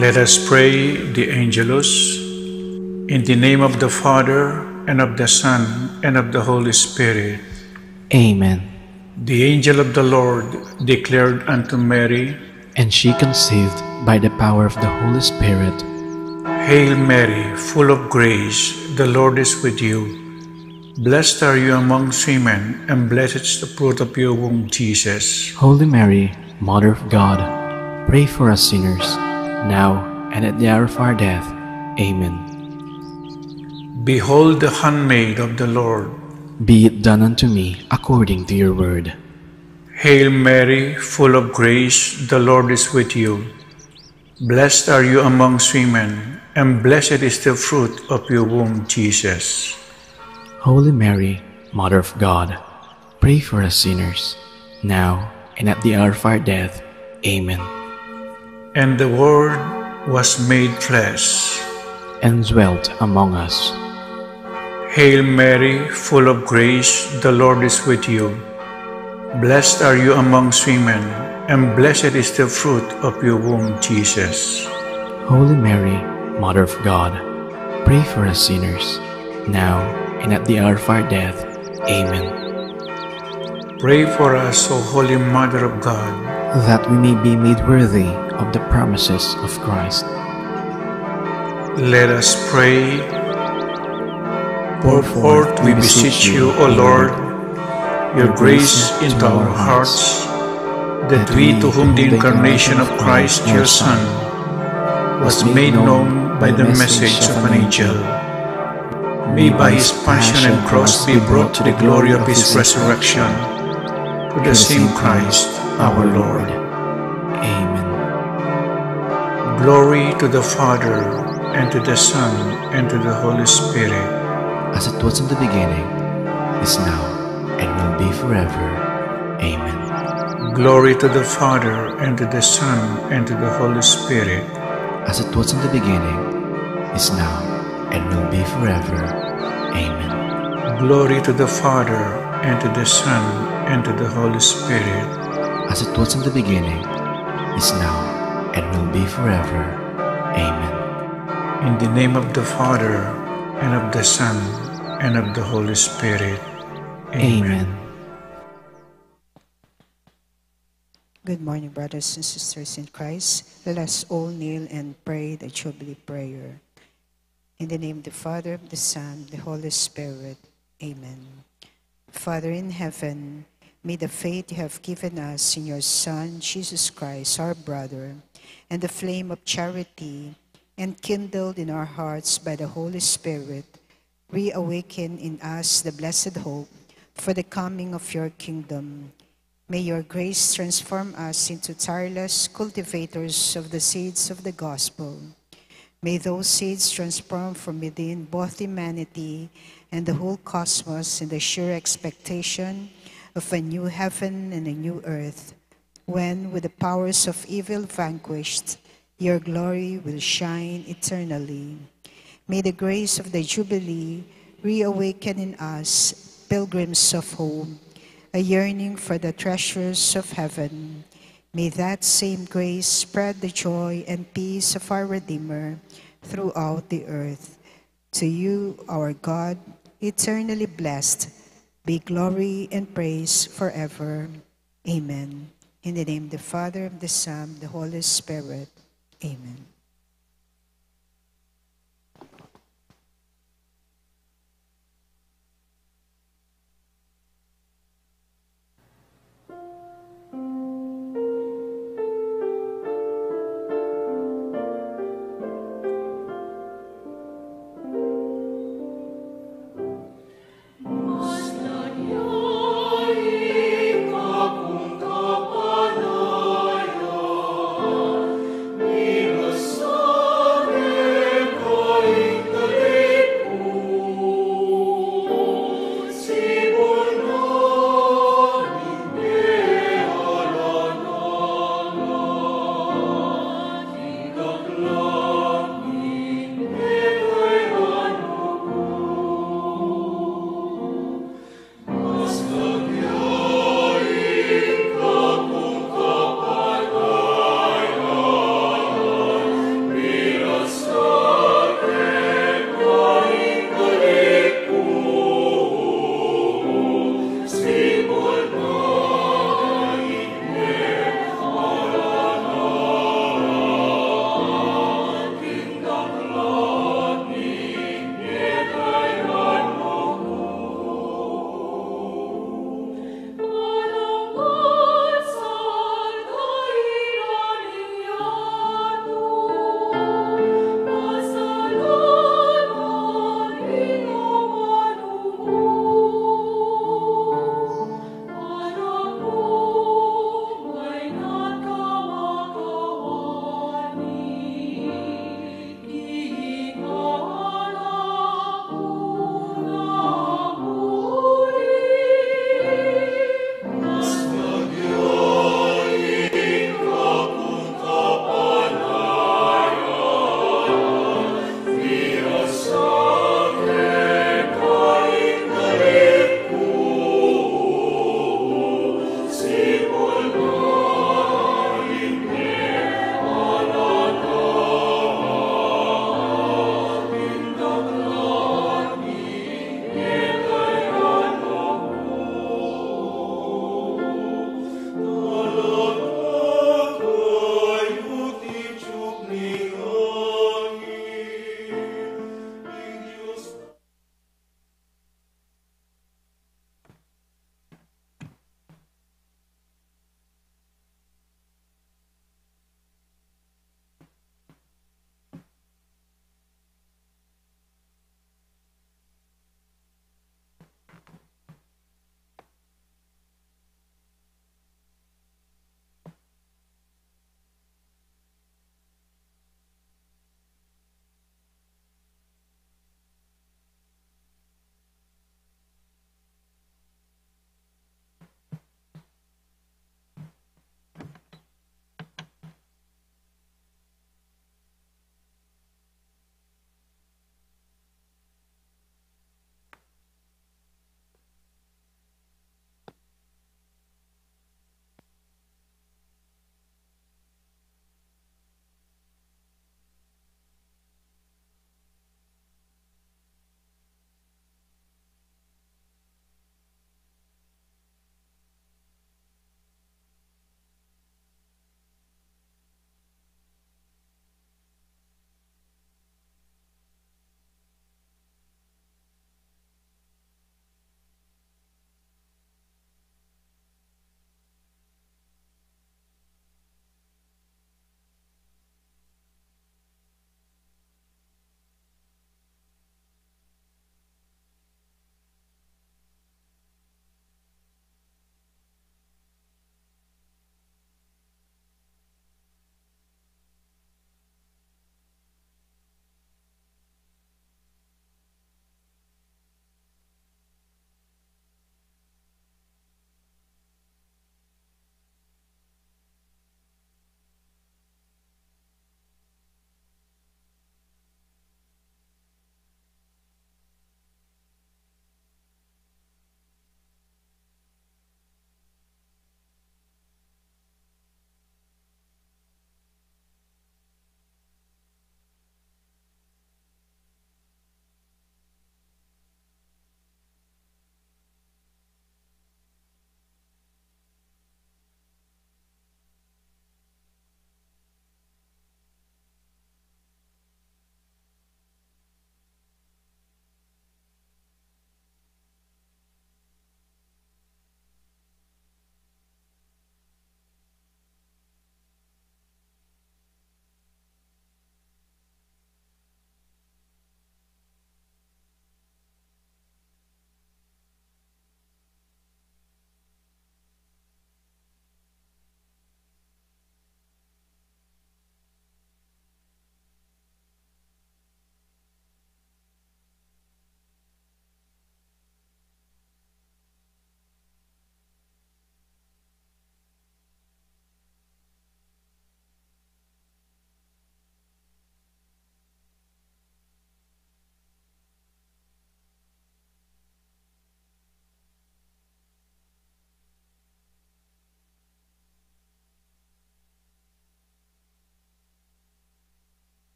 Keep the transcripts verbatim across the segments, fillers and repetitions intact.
Let us pray the Angelus. In the name of the Father, and of the Son, and of the Holy Spirit. Amen. The angel of the Lord declared unto Mary, and she conceived by the power of the Holy Spirit. Hail Mary, full of grace, the Lord is with you. Blessed are you amongst women, and blessed is the fruit of your womb, Jesus. Holy Mary, Mother of God, pray for us sinners, now and at the hour of our death. Amen. Behold the handmaid of the Lord. Be it done unto me according to your word. Hail Mary, full of grace, the Lord is with you. Blessed are you amongst women, and blessed is the fruit of your womb, Jesus. Holy Mary, Mother of God, pray for us sinners, now and at the hour of our death. Amen. And the Word was made flesh and dwelt among us. Hail Mary, full of grace, the Lord is with you. Blessed are you amongst women, and blessed is the fruit of your womb, Jesus. Holy Mary, Mother of God, pray for us sinners, now and at the hour of our death. Amen. Pray for us, O Holy Mother of God, that we may be made worthy of the promises of Christ. Let us pray. Pour forth, we beseech you, O Lord, your grace into our hearts, that we, to whom the incarnation of Christ, your Son, was made known by the message of an angel, may by his passion and cross be brought to the glory of his resurrection, through the same Christ our Lord. Amen. Glory to the Father, and to the Son, and to the Holy Spirit. As it was in the beginning, is now, and will be forever. Amen. Glory to the Father, and to the Son, and to the Holy Spirit. As it was in the beginning, is now, and will be forever. Amen. Glory to the Father, and to the Son, and to the Holy Spirit. As it was in the beginning, is now, and will be forever. Amen. In the name of the Father, and of the Son, and of the Holy Spirit. Amen. Amen. Good morning, brothers and sisters in Christ. Let us all kneel and pray the Jubilee prayer. In the name of the Father, of the Son, the Holy Spirit. Amen. Father in heaven, may the faith you have given us in your Son, Jesus Christ, our brother, and the flame of charity, enkindled in our hearts by the Holy Spirit, reawaken in us the blessed hope for the coming of your kingdom. May your grace transform us into tireless cultivators of the seeds of the gospel. May those seeds transform from within both humanity and the whole cosmos in the sure expectation of a new heaven and a new earth, when, with the powers of evil vanquished, your glory will shine eternally. May the grace of the Jubilee reawaken in us, pilgrims of hope, a yearning for the treasures of heaven. May that same grace spread the joy and peace of our Redeemer throughout the earth. To you, our God, eternally blessed, be glory and praise forever. Amen. In the name of the Father, of the Son, the Holy Spirit. Amen.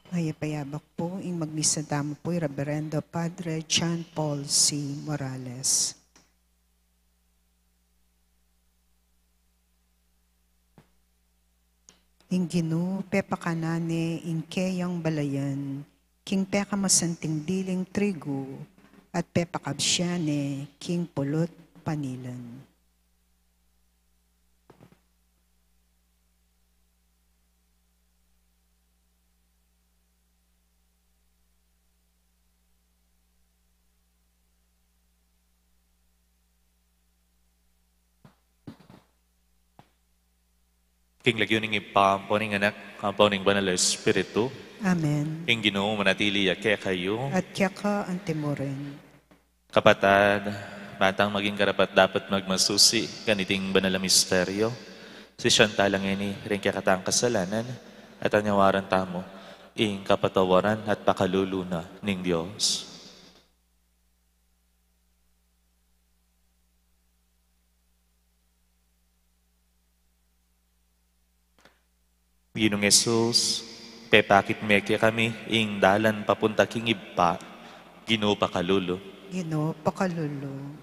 Mayap a abak pu. Ing magmisa tamu pu i Reverendo Padre John Paul C. Morales. Ing Ginu pepakanan ne ing keyang balayan king pekamasanting diling trigu, at pepakabsian ne king pulut panilan. King lagyu ning Ibpa, ampo ning Anak, ampo ning Banal a Espiritu. Amen. Ing Ginu manatili ya kekayu. At keka antimurin. Kapatad, bantang maging karapat-dapat magmasusi kaniting banal a misteryo, sisian tala ngeni ring kekatang kasalanan, at anyawaran tamu ing kapatawaran at pakalulu na ning Dios. Ginung Jesus, pepakit me kekami ing dalan papunta king Ibpa. Ginu, pakalulu. Ginu, pakalulu.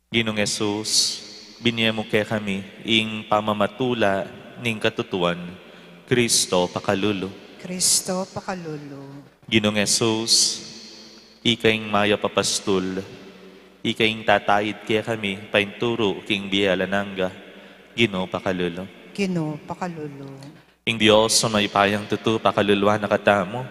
Ginung Jesus, binie mu kekami ing pamamatula ning katutuan. Kristo, pakalulu. Kristo, pakalulu. Ginung Jesus, ika ing mayap a pastul, ika ing tataid kekami painturu king bie alang angga. Ginu, pakalulu. Ginu, pakalulu. Ing Dios a mayupayang tutu pakaluluan na katamu,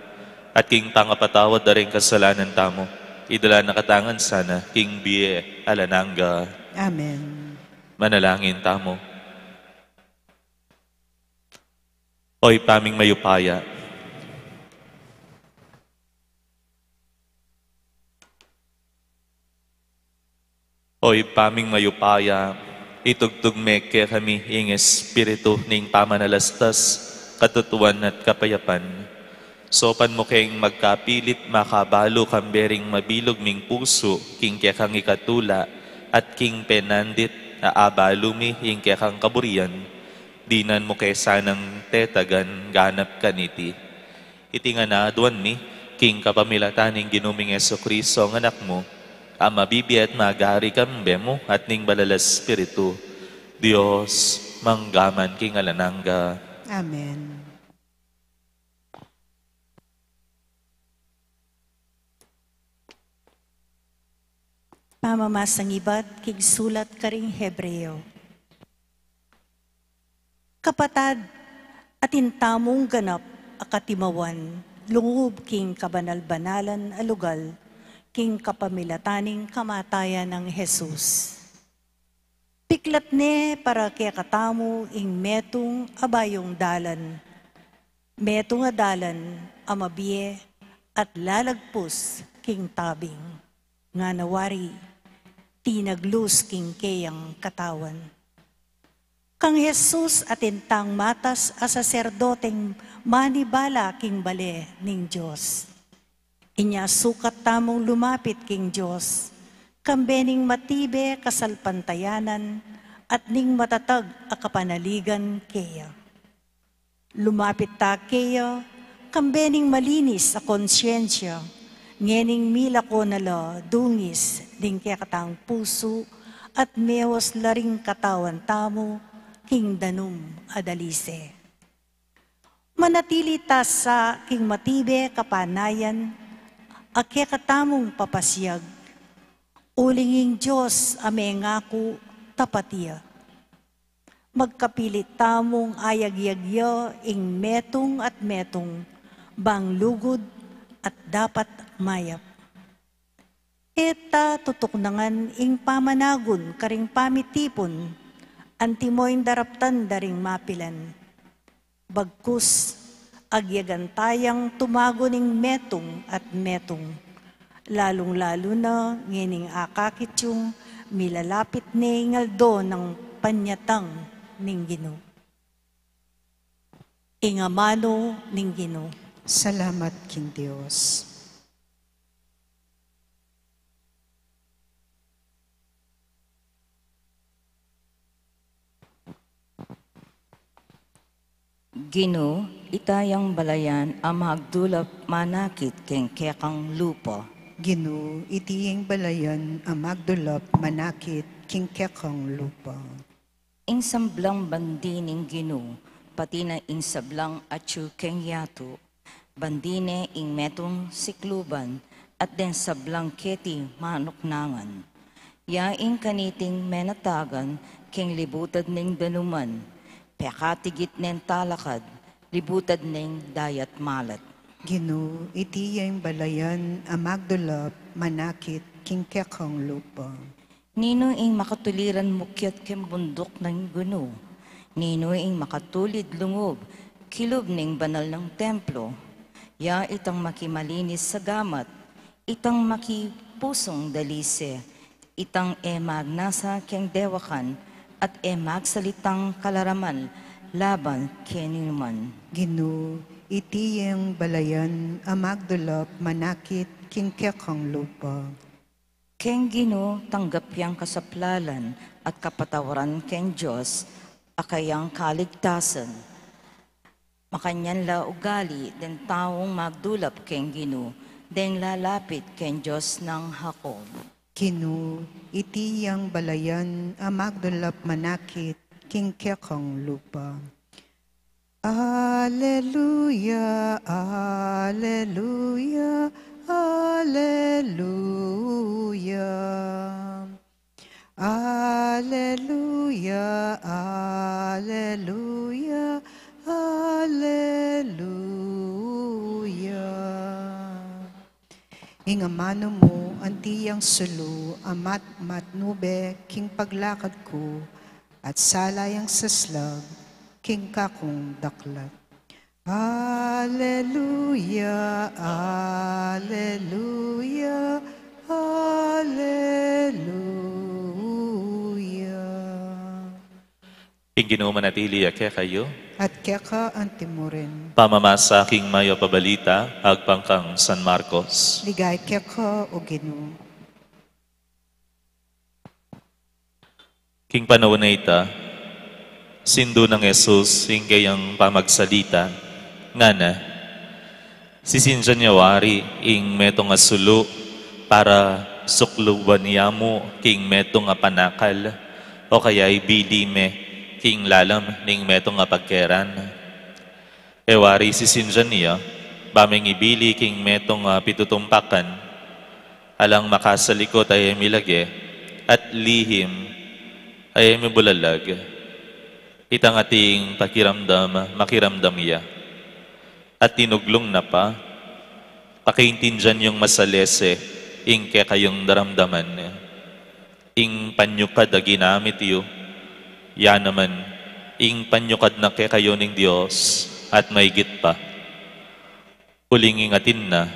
at king pangapatawad da ring kasalanan tamu, idala na katamu ngan sana king bie alang angga. Amen. Manalangin tamu. O Ibpa ming mayupaya, O Ibpa ming mayupaya, itugtug me kekami ing espiritu ning pamanalastas, katutuan at kapayapan. Saupan mu keng magkapilit makabalu kambe ring mabilug ming pusu king kekang ikatula at king penandit a abalu mi ing kekang kaburian, dinan mu ke sanang tetagan ganap kaniti. Iti ngan aduan mi king kapamilatan ning Ginu ming Jesucristo a Anak mu, a mabibie at magari kambe mu at ning Banal a Espiritu, Dios, mangga man king alang angga. Amen. Pamamasang ibat king sulat karing Hebreo. Kapatad, atin tamung ganap a katimawan lungub king kabanal-banalan a lugal king kapamilatan ning kamatayan nang Jesus. Piklat ne para kekatamu ing metung a bayung dalan, metung a dalan a mabie at lalagpus king tabing, ngana wari, tinaglus king keyang katawan. Kang Jesus atin tang matas a saserdoteng manibala king bale ning Dios. Inya sukat tamung lumapit king Dios, kambe ning matibe kasalpantayanan at ning matatag a kapanaligan keya. Lumapit ta keya, kambe ning malinis a konsyensya, ngening milako na la dungis ding kekatang pusu at mewas la ring katawan tamu king danum a dalise. Manatili ta sa king matibe kapanayan a kekatamung papasiag, uling ing Dios a mengaku tapat ya. Magkapilit tamung ayagyag ya ing metung at metung, bang lugud at dapat mayap. E ta tutuknangan ing pamanagun karing pamitipun, antimo ing daraptan da ring mapilan. Bagkus, agyagan tayang tumagun ing metung at metung, lalung-lalu na ngening akakit yung milalapit ne ing aldo nang panyatang ning Ginu. Ing amanu ning Ginu. Salamat king Dios. Ginu, Ita yang balayan a magdulap manakit king kekang lupa. Ginu, iti yang balayan a magdulap manakit king kekang lupa. Ing sablang bandi ning Ginu, pati na ing sablang atyu keng yatu, bandi ne ing metung sikluban, at deng sablang keti manuknangan. Ya ing kaniting menatagan keng libutad ning danuman, pekatigit neng talakad, libutad neng dayat malat. Ginu, iti yang balayan a magdulap manakit king kekang lupa. Ninu ing makatuliran mukyat keng bunduk ning Ginu? Ninu ing makatulid lungub kilub ning banal nang templo? Ya itang makimalinis sa gamat, itang makipusung dalise, itang e magnasa keng dewakan, at e magsalitang kalaraman laban keninuman. Ginu, iti yang balayan a magdulap manakit king kekang lupa. Keng Ginu tanggap yang kasaplalan at kapatawaran keng Dios a kayang kaligtasan. Makanyan la ugali deng taung magdulap keng Ginu, deng lalapit keng Dios nang Jacob. Ginu, iti yang balayan a magdulap manakit king kekang lupa. Aleluya, aleluya, aleluya. Aleluya, aleluya, aleluya. Ing amanu mu anti yang sulu a mat-, matnube king paglakad ku, at sala yang saslag king kakung daklat. Aleluya, aleluya, aleluya. Ing Ginu manatili ya kekayu. At keka antimurin. Pamamasa king mayap a balita agpang kang San Marcos. Ligaya keka, o Ginu. King panaun a ita, sindu nang Jesus ing kayang pamagsalita, ngana, sisindian ya wari ing metung a sulu para sukluban ya mu king metung a panakal, o kaya ibili me king lalam ning metung a pagkeran. E wari sisindian ya, ba meng ibili king metung a pitutumpakan, alang makasalikut a e milage, at lihim a e mibulalag. Itang ating pakiramdam, makiramdam ya. At tinuglung na pa, pakaintindian yung masalese ing kekayung daramdaman. Ing panyukad a ginamit yu, ya naman, ing panyukad na kekayu ning Dios, at maigit pa. Uling ing atin na,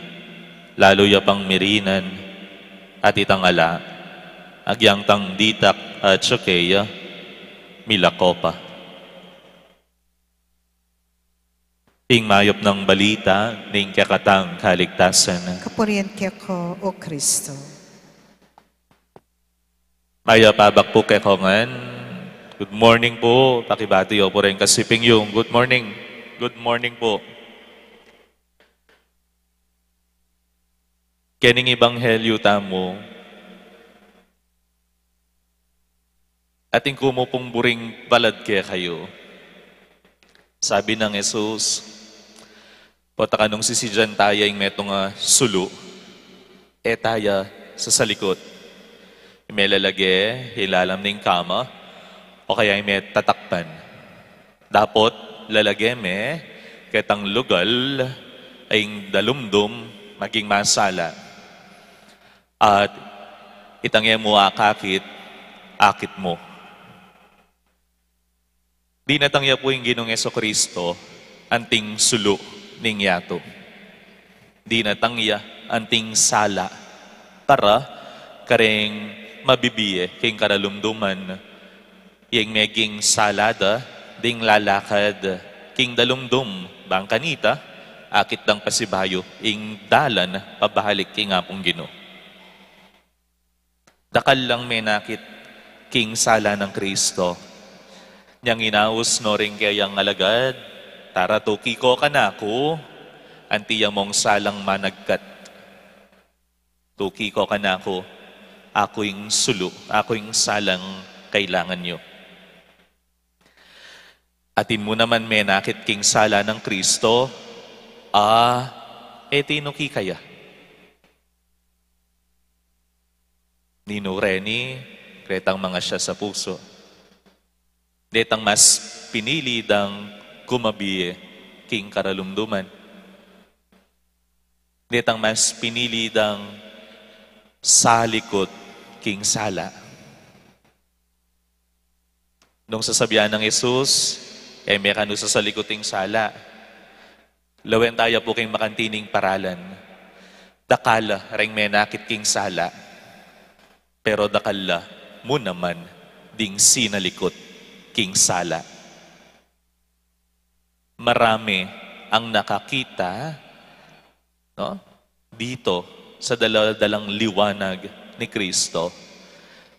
lalu ya pang mirinan, at itang ala, agyang tang ditak atsu keya, milako pa. Ing mayap nang balita ning kekatang kaligtasan. Kapurian keka, O Kristo. Mayap a abak pu keko ngan. Good morning pu. Pakibati yu pu ring kasiping yu. Good morning. Good morning pu. Kening ebanghelyu tamu, atin ku mu pung buring palad kekayu. Sabi nang Jesus, pota kanung sisindian taya ing metung a sulu, e taya sasalikut. Me lalage king lalam ning kama, o kaya me tatakpan. Dapot lalage me ketang lugal a ing dalumdum maging masala. At itang e mu akakit, akit mu. Dinatang ya pu ing Ginung Jesucristo anting sulu ning yatu. Dinatang ya anting sala para kareng mabibie king karalumduman, ing meging sala da ding lalakad king dalumdum, bang kanita akit dang pasibayu ing dalan pabalik king Apung Ginu. Dakal lang menakit king sala nang Kristo. Nyang inaus no ring keyang alagad, Ara, tuki ko kanaku, anti ya mung salang managkat. Tuki ko kanaku, aku ing sulu, aku ing salang kailangan yu. Atin mu naman menakit king sala nang Kristo, a, e tinuki kaya. Ninu reni, retang mangasya sa pusu. Detang mas pinili dang kumabi king karalumduman. Detang mas pinili dang salikut king sala. Nung sasabian nang Jesus, e me kanu sasalikut ing sala. Lawen taya pu king makantining paralan. Dakal la reng menakit king sala, pero dakal la mu naman ding sinalikut king sala. Marami ang nakakita, no, dito sa dala-dalang liwanag ni Kristo,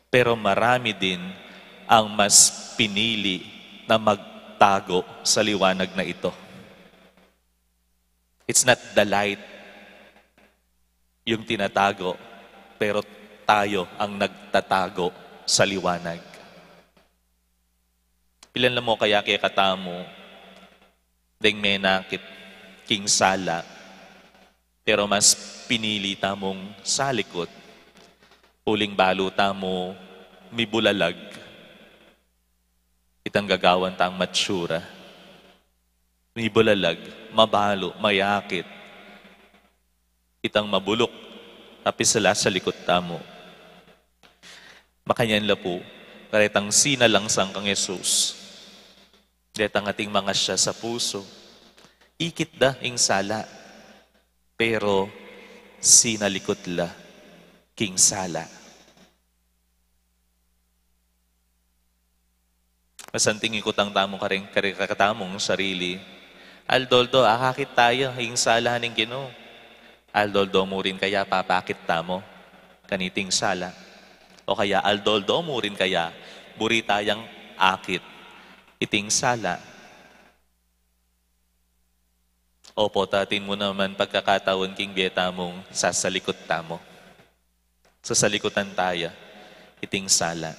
pero marami din ang mas pinili na magtago sa liwanag na ito. It's not the light yung tinatago, pero tayo ang nagtatago sa liwanag. Pilan la mu kaya kekatamu deng menakit king sala, pero mas pinili tamung salikut, uling balu tamu mibulalag itang gagawan tang matsura. Mibulalag, mabalu, mayakit itang mabuluk a pisasalikut tamu. Makanyan la pu, karetang sinalangsang kang Jesus, detang ating mangasya sa pusu, ikit da ing sala, pero sinalikut la king sala. Masanting ikutang tamu karing, karing kekatamung sarili. Aldo-aldo, akakit taya ing sala ning Ginu. Aldo-aldo mu rin kaya papakit tamu kaniting sala? O kaya aldo-aldo mu rin kaya buri tayang akit iting sala? Opo, atin mu naman pagkakataun king bie tamung sasalikut tamu. Sasalikutan taya iting sala.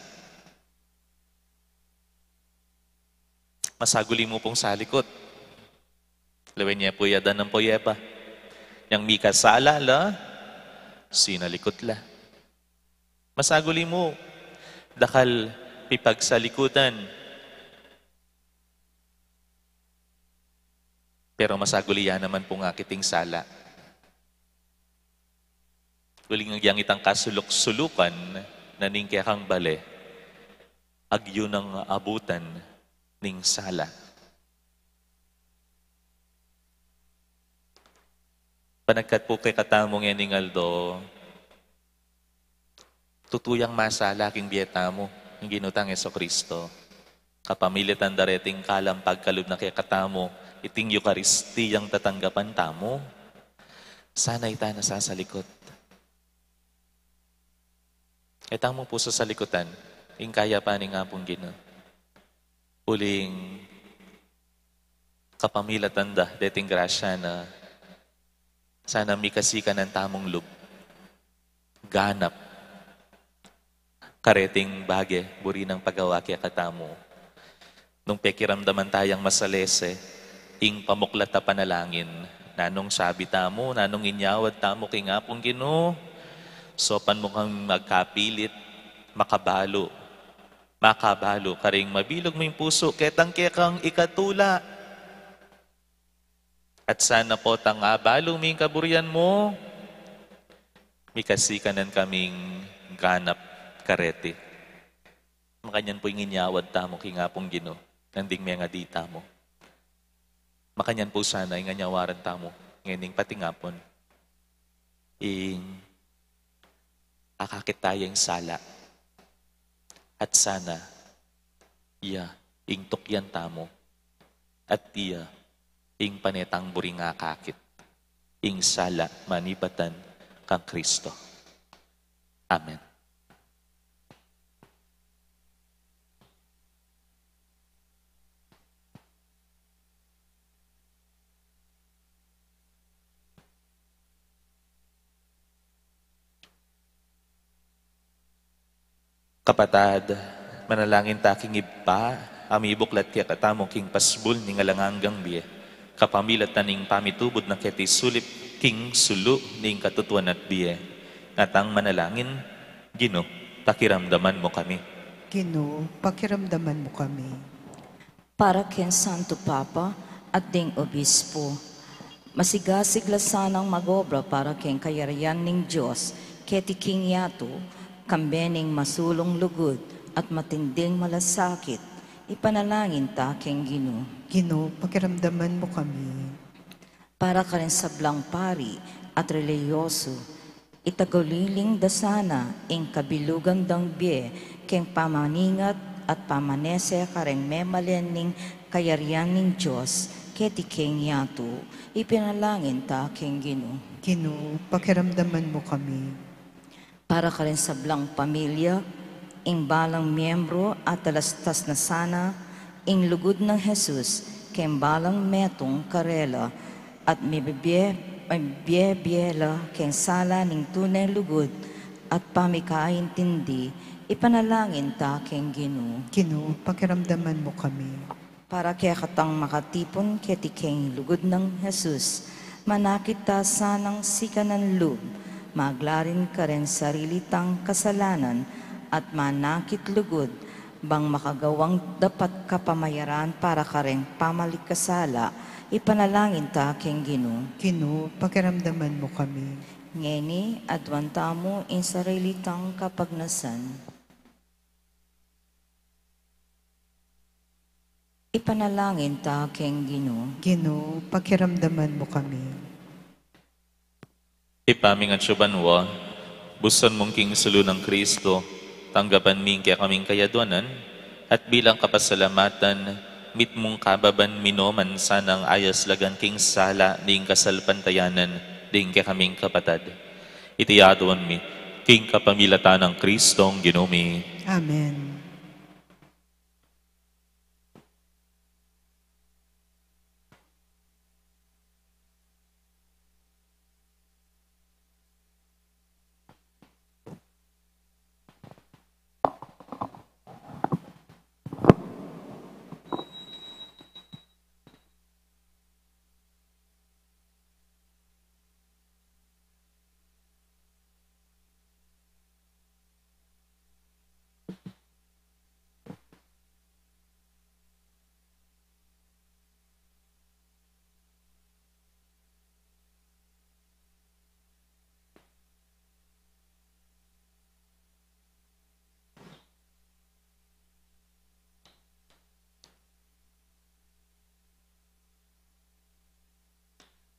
Masaguli mu pung salikut. Lawen ye pu ya, adan ampo ye pa. Yang mikasala la, sinalikut la. Masaguli mu, dakal pipagsalikutan. Pero masaguli ya naman pung akit ing sala. Uling agyang itang kasuluk-sulukan na ning kekang bale, agyu nang abutan ning sala. Panagkat pu kekatamu ngening aldo, tutu yang masala king bie tamu ing Ginu tang Jesucristo. Kapamilatan da reting kalang pagkalub na kekatamu, iting Eukaristiyang tatanggapan tamu, sana ita na sasalikut. E tamu pu sasalikutan ing kayapan ning Apung Ginu. Uling kapamilatan da deting grasya na, sana mikasikanan tamung lub, ganap kareting bage buri nang pagawa kekatamu. Nung pekiramdaman tayang masalese ing pamuklat a panalangin, nanung sabi tamu, nanung inyawad tamu king Apung Ginu? Saupan mu kaming magkapilit makabalu, makabalu karing mabilug ming pusu ketang kekang ikatula. At sana potang abalu mi ing kaburian mu, mikasikanan kaming ganap kareti. Makanyan pu ing inyawad tamu king Apung Ginu nanding mengadi tamu. Makanyan pu sana ing anyawaran tamu ngening patingapun, ing akakit taya ing sala. At sana iya ing tukyan tamu, at iya ing pane tang buring akakit ing sala manibatan kang Kristo. Amen. Kapatad, manalangin ta king Ibpa, a mibuklat kekatamu king pasbul ning alang anggang bie, kapamilatan ning pamitubud na keti sulip king sulu ning katutuan at bie. Ngatang manalangin, Ginu, pakiramdaman mu kami. Ginu, pakiramdaman mu kami. Para keng Santo Papa at ding Obispo, masigasig la sanang mag-obra para keng kayarian ning Dios keti king yatu, kambe ning masulung lugud at matinding malasakit, ipanalangin ta keng Ginu. Ginu, pakiramdaman mu kami. Para karing sablang pari at relihiyoso, itaguliling da sana ing kabilugan dang bie keng pamaningat at pamanese kareng memalen ning kayarian ning Dios keti king yatu, ipanalangin ta king Ginu. Ginu, pakiramdaman mu kami. Para karing sablang pamilya, ing balang miyembro atalastas na sana ing lugud nang Jesus keng balang metung karela, at mibie, mibie-bie la keng sala ning tune lugud at pamikaintindi, ipanalangin ta keng Ginu. Ginu, pakiramdaman mu kami. Para kekatang makatipun keti king lugud nang Jesus, manakit ta sanang sikanan lub, maglarin kareng sarili tang kasalanan, at manakit lugud, bang makagawang dapat kapamayaran para kareng pamalikasala, ipanalangin ta king Ginu. Ginu, pakiramdaman mu kami. Ngeni, aduan tamu ing sarili tang kapagnasan. Ipanalangin ta king Ginu. Ginu, pakiramdaman mu kami. Ibpa ming atsu banua, busan mung king sulu nang Kristo, tanggapan ming kekaming kayaduanan, at bilang kapasalamatan, mitmung kababan minoman sanang ayaslagan king sala ning kasalpantayanan ding kekaming kapatad. Iti aduan mi, king kapamilatan nang Kristong Ginu mi. Amen.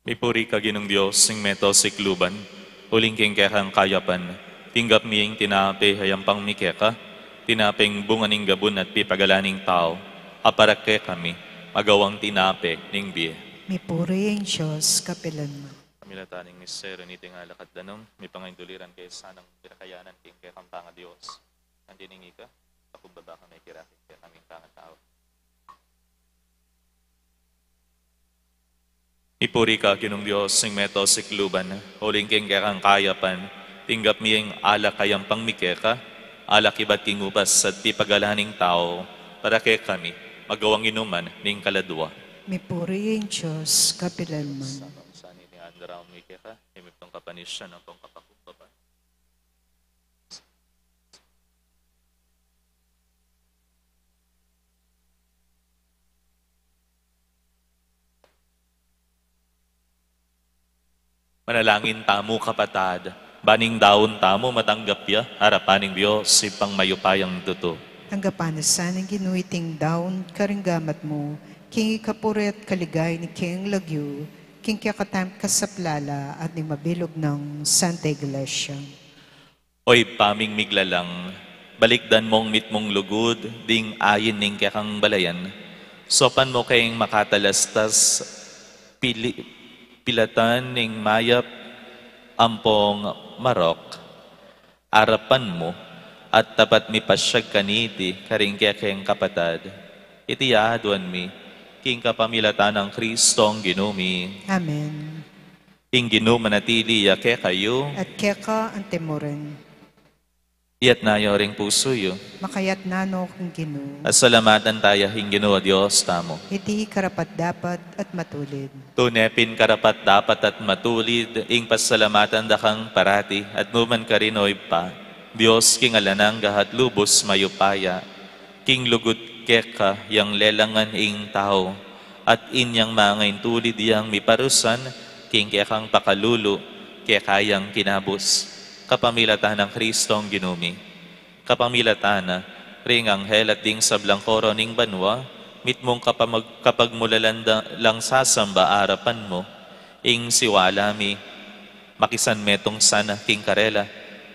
Mipuri ka Ginung Dios ning meto sikluban, uling king kekang kayapan, tinggap mi ing tinape a yampang mi keka, tinapeng bunga ning gabun at pipagalan ning tau, a para kekami, magawang tinape ning bie. Mipuri ing Dios kapilan man. Kapamilatan ning misteryu niting alak at danum, mipangainduliran ke sanang pirakayanan king kekang pangaDios. Anti ning ika, pakumbaba kami kira king kekaming pangatau. Mipuri ka Ginung Dios ning meto sikluban, uling king kekang kayapan, tinggap mi ing alak a yampang mi keka, alak ibat king ubas at pipagalan ning tau, para kekami, magawang inuman ning kaladua. Mipuri ing Dios kapilan man. Sa-, sa-, ini andaraw mi keka, imiptong kapanisyan ampong kapakumbaba. Manalangin tamu, kapatad, ban ing daun tamu matanggap ya arapan ning Dios, Ibpang mayupayang tutu. Tanggapan na sa ning Ginu iting daun karing gamat mu, king ikapuri at kaligayan ning kayang lagyu, king kekatamung kasaplalan at ning mabilug nang Santa Iglesia. O Ibpa ming miglalang, balikdan mung mitmung lugud ding ain ning kekang balayan. Saupan mu keng makatalastas, pili-, pilatan ning mayap ampong marok, arapan mu, at tapat mipasyag kaniti karing kekeng kapatad. Iti aduan mi, king kapamilatan nang Kristong Ginu mi. Amen. Ing Ginu manatili ya kekayu. At keka antimurin. Iyatas yu ring pusu yu. Makayatas no king Ginu. Pasalamatan taya ing Ginu a Dios tamu. Iti karapat-dapat at matulid. Tune pin karapat-dapat at matulid ing pasalamatan da kang parati at nu man karin, o Ibpa, Dios king alang angga at lubus mayupaya, king lugud keka yang lelangan ing tau, at inyang mangaintulid yang miparusan king kekang pakalulu, keka yang kinabus, kapamilatan nang Kristong Ginu mi. Kapamilatan na ring anghel at ding sablang koro ning banua, mitmung kapamag-, kapagmulalan da lang sasamba arapan mu, ing siwala mi, makisan metung sana king karela,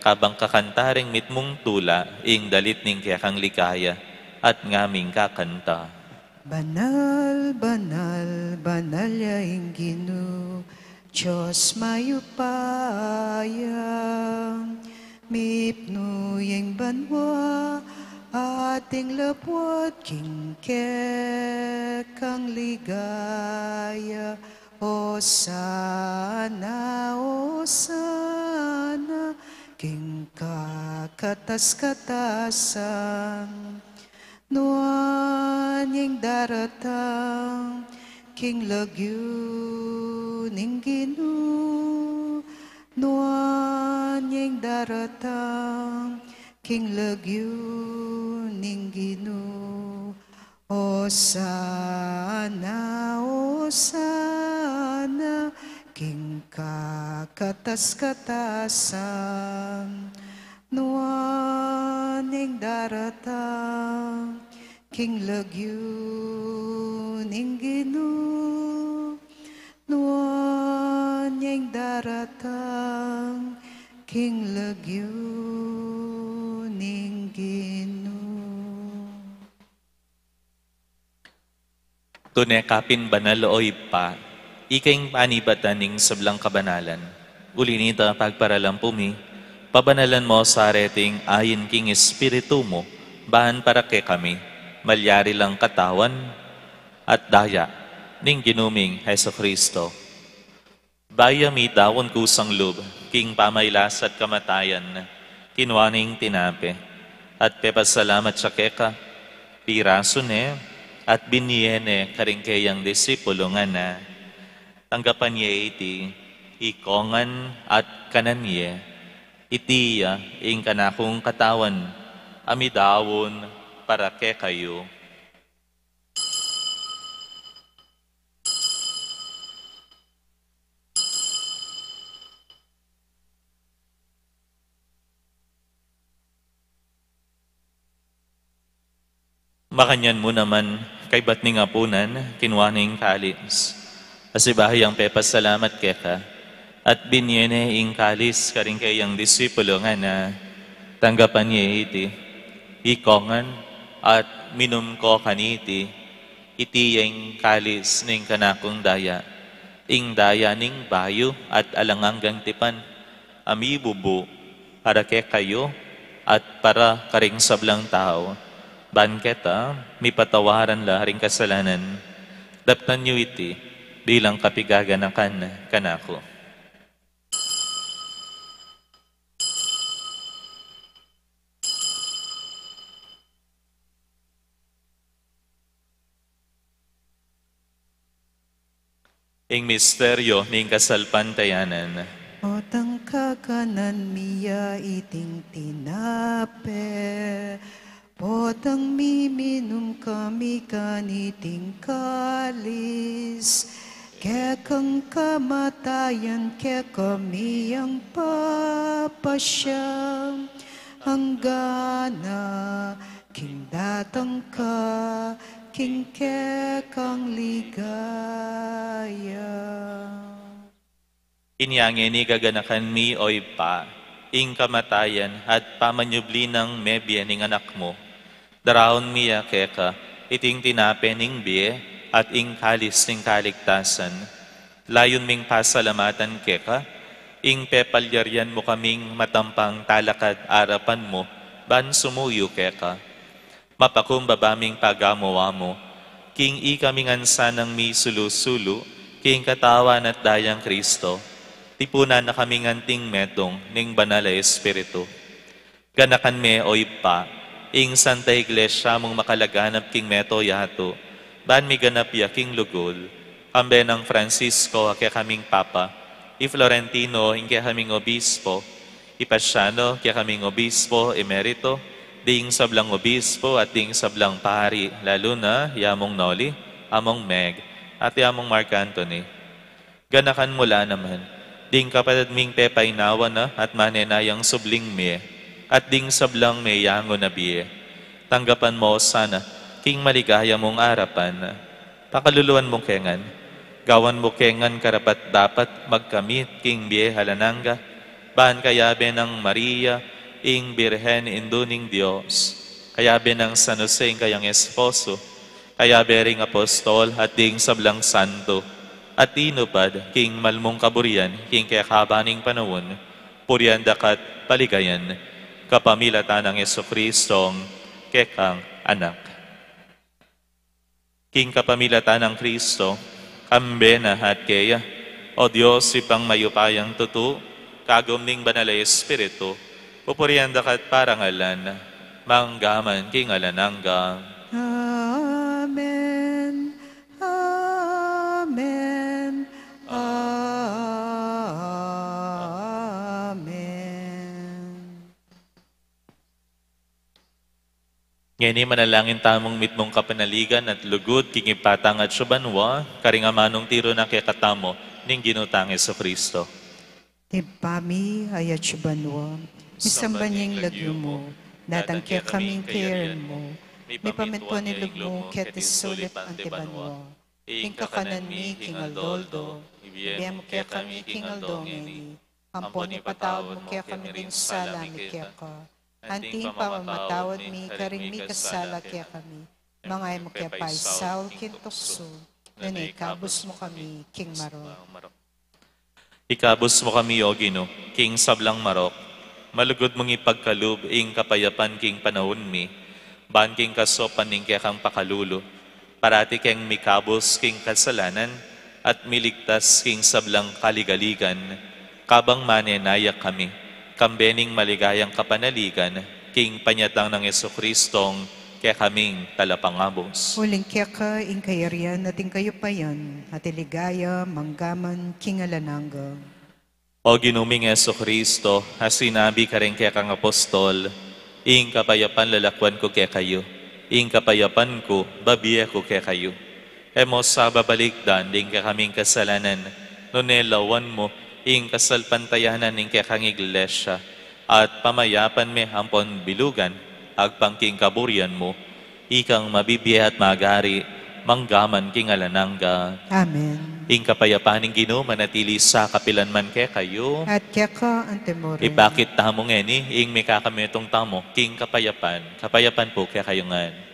kabang kakanta ring mitmung tula, ing dalit ning kekang ligaya, at ngaming kakanta. Banal, banal, banal ya ing Ginu, Dios mayupaya, mipnu ya ing banua, at ing labuad king kekang ligaya. Osana, osana, king kakatas-katasan. Nuan ya ing daratang king lagyu ning Ginu. Nuan ya ing daratang king lagyu ning Ginu. Osana, osana, king kakatas-katasan. Nuan ya ing daratang king lagyu ning Ginu. Nuan ya ing daratang king lagyu ning Ginu. Tune ka pin banal, o Ibpa, ika ing panibatan ning sablang kabanalan. Uli na nita, pagparalampu mi, pabanalan mo sa reting ain king Espiritu mu, ban para kekami malyari lang katawan at daya ning Ginu ming Jesucristo. Bayu ya midaun kusang lub king pamailas at kamatayan, kinua ne ing tinape, at pepasalamat ya keka, pirasu ne, at binie ne karing keyang disipulu, ngana: Tanggapan ye iti, ikongan at kanan ye, iti ya ing kanakung katawan, a midaun para kekayu. Makanyan mu naman, kaybat ning apunan, kinua ne ing kalis, a sibayu yang pepasalamat keka, at binie ne ing kalis karing keyang disipulu, ngana: Tanggapan ye iti, ikongan, at minum ko kaniti, iti ya ing kalis ning kanakung daya, ing daya ning bayu at alang anggang tipan, a mibubu para kekayu at para karing sablang tau, ban keta mipatawaran la ring kasalanan. Daptan yu iti bilang kapigaganakan kanaku. Ing misteryo ning kasalpantayanan. Potang kakanan mi ya iting tinape, potang miminum kami kaniting kalis, kekang kamatayan kekami yang papasiag, anggana king datang ka king kekang ligaya. Inya ngeni gaganakan mi, o Ibpa, ing kamatayan at pamanyubli nang mebie ning Anak mu. Daraun mi ya keka iting tinape ning bie at ing kalis ning kaligtasan. Layun ming pasalamatan keka ing pepalyarian mu kaming matampang talakad arapan mu ban sumuyu keka. Mapakumbaba ming pagamu-amu king ikami ngan sanang misulu-sulu king katawan at dayang Kristo, tipunan na kaming anting metung ning Banal a Espiritu. Ganakan me, o Ibpa, ing Santa Iglesia mung makalaganap king mabilug a yatu, ban miganap ya king lugud, kambe nang Francisco a kekaming Papa, i Florentino ing kekaming Obispo, i Paciano kekaming Obispo Emerito, ding sablang Obispo at ding sablang pari, lalu na ya mung Noli, Among Meg, at ya mung Mark Anthony. Ganakan mu la naman ding kapatad ming pepainawa na at manenayang subling mie, at ding sablang meyangu na bie. Tanggapan mu sana king maligaya mung arapan. Pakaluluan mu ke ngan, gawan mu ke ngan karapat-dapat magkamit king bie alang angga, ban kayabe nang Maria, ing Birhen Indu ning Dios, kayabe nang San Jose ing kayang esposo, kayabe ring apostol at ding sablang santo, at tinupad king malmung kaburian king kekaban ning panaun, purian da ka at paligayan, kapamilatan nang Jesucristong kekang Anak. King kapamilatan nang Kristo, kambe na at keya, o Dios, Ibpang mayupayang tutu, kagum ning Banal a Espiritu, pupurian da ka at parangalan, manggaman king alang angga. Amen. Amen. Amen. Ngeni manalangin tamung mitmung kapanaligan at lugud king Ibpa tang atsu banua, karing amanung tiru na kekatamu ning Ginu tang Jesucristo. Ibpa mi, atsu ka banua, misamban ya ing lagyu mu, datang kekami ing kayarian mu, mipamintuan ing lub mu keti sulip anti banua. Ing kakanan mi king aldo-aldo, ibie mu kekami king aldo ngeni, ampon ipatawad mu kekami ding sala mi keka, anti ing pamamatawad mi karing mikasala kekami. Manga e mu ke paisaul king tuksu, nune ikabus mu kami king marok. Ikabus mu kami, O Ginu, king sablang marok, malugud mung ipagkalub ing kapayapan king panaun mi, ban king kasaupan ning kekang pakalulu, parati keng mikabus king kasalanan at miligtas king sablang kaligaligan, kabang manenaya kami, kambe ning maligayang kapanaligan, king panyatang nang Jesucristong kekaming Talapangabus. Uling keka ing kayarian at ing kayupayan at ing ligaya manggaman king alang angga. O Ginu ming Jesucristo, a sinabi karing kekang apostol, ing kapayapan lalakuan ku kekayu, ing kapayapan ku babie ku kekayu. E mu sa babalikdan ding kekaming kasalanan, nune lawan mu ing kasalpantayanan ning kekang Iglesia, at pamayapan me ampon bilugan agpang king kaburian mu, ikang mabibie at magari manggaman king alang angga. Amen. Ing kapayapan ning Ginu manatili sa kapilan man kekayu. At keka anti mu rin. Ipakit tamu ngeni ing mikakametung tamu king kapayapan. Kapayapan pu kekayu ngan.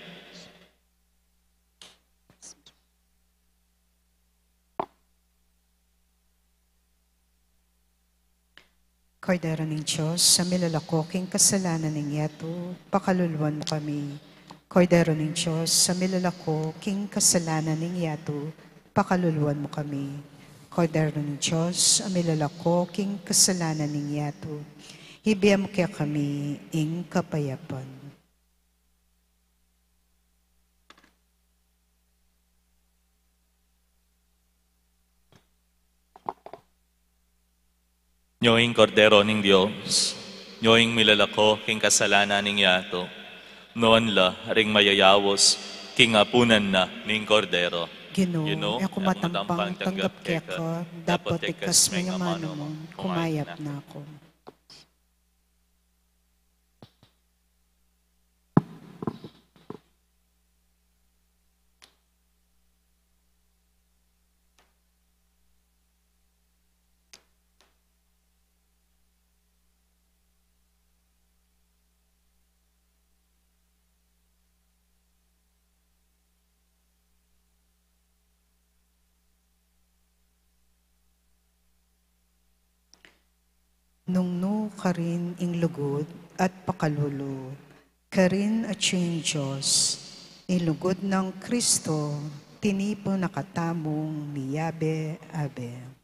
Kordero ning Dios, a milalako king kasalanan ning yatu, pakaluluan mu kami. Kordero ning Dios, a milalako king kasalanan ning yatu, pakaluluan mu kami. Kordero ning Dios, a milalako king kasalanan ning yatu, ibie mu kekami ing kapayapan. Nyo ing Kordero ning Dios, nyo ing milalako king kasalanan ning yatu, nuan la ring mayayaus king apunan na ning Kordero. Ginu, Ginu, e ku matampang tanggap keka, dapot iktas me ing amanu mu, kumayap na ku. Nung nu karin ing lugud at pakalulu, karin atyu ing Dios, ing lugud nang Kristo, tinipun na katamung miyabe-abe.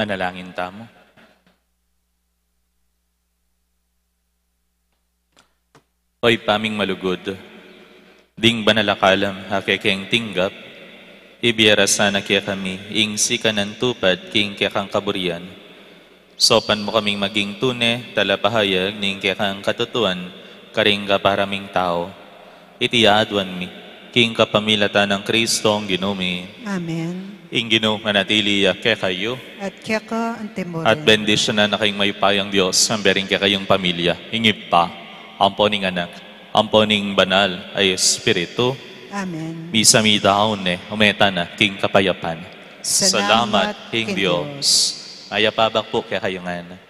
Manalangin tamu. O Ibpa ming malugud, ding banal a kalam a kekeng tinggap, ibie ra sana kekami ing sikanan tupad king kekang kaburian. Saupan mu kaming maging tune talapahayag ning kekang katutuan karing kapara ming tau. Iti aduan mi king kapamilatan nang Kristong Ginu mi. Amen. Ing Ginu manatili ya kekayu. At keka antimurin. At bendisyunan na kayong mayupayang Diyos, ang bering kekayong pamilya, ing Ibpa, ampo ning Anak, ampo ning Banal a Espiritu. Amen. Misa mi daun ne, ume tana king kapayapan. Salamat king Diyos. Mayap a abak pu kekayu ngan.